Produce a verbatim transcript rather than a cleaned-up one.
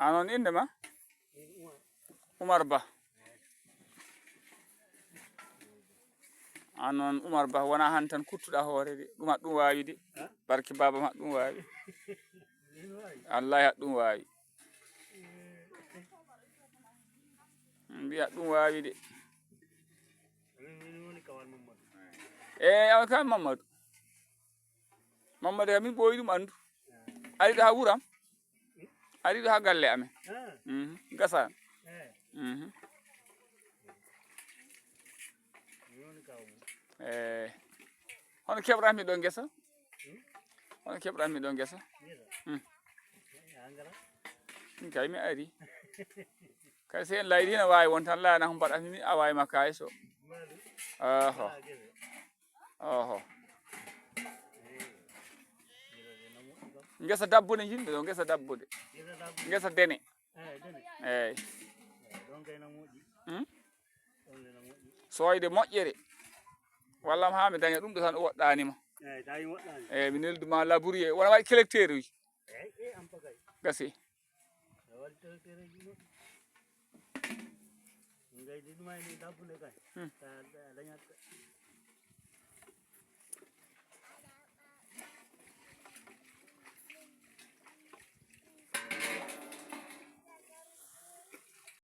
An on innde ma? Umar Ba. An on Umar Ba, wona han tan kuttuɗa hoore de. Ɗum aɗa ɗum waawi de. Barke baaba ma aɗa ɗum waawi. Wallahi aɗa ɗum waawi. Mbiya ɗum waawi de. Eyi, awa kan Mamadou. Mamadou kam min ɓooyi ɗum anndu. Ari ɗo ha wuram. Ari ɗo ha galle amen. Mhm. Gasa. Mhm. Eh, hono keɓranmi ɗo ngesa? Hono keɓranmi ɗo ngesa? Hmm. Min kay mi ari. Kay si en laydi ina waawi won tan laana ko mbaɗatmi mi awaay makka e so. Oho. Oho. Ngesa dabbude njiɗmi ɗo, ngesa dabbude. Ngesa dene. Eyi. Hmm? Sooyde moƴƴere. Wallam haa mi daña ɗum ɗo tan o woɗɗaani ma. Eyi, mi neldu ma labourer. Wona waɗi collecteur uji. Gasi. Hmm.